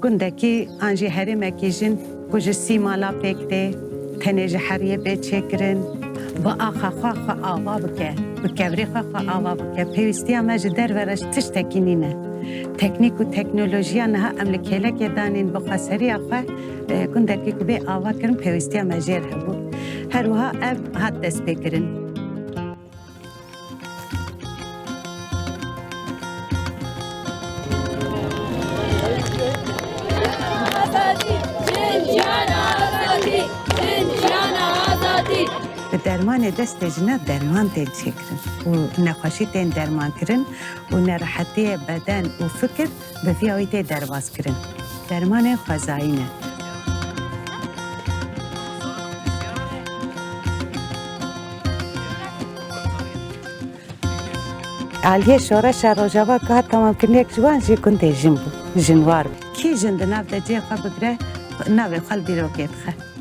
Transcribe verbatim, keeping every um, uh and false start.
Gundekî an jî herêmekî jin ku ji sî mala pêk tê, tenê ji heriyê bê çêkirin, bi axa xwe xwe ava bike, bi kevirê xwe xwe ava bike. Pêwîstiya me ji derve re ji tiştekî nîne. Teknîk û teknolojiya niha em li kêlekê danîn bi xweseriya xwe, e, gundekî ku bê ava kirin pêwîstiya me jê re hebû. Her wiha ev hat destpêkirin. Azadî! Jin jiyana azadî! Jin jiyana azadî! Bi dermanê destê jina derman tên çêkirin û nexweşî tên dermankirin û nerehetiyê beden û fikir bi vî awî tê derbazkirin. Dermanên xwezayî ne. Aliyê şoreşa Rojava ku hat tamamkirinê yek ji wan jî gundê jin bû, jinwar bû. Kî jin di nav de cihê xwe bigire, navê xwe li dîrokê dixe.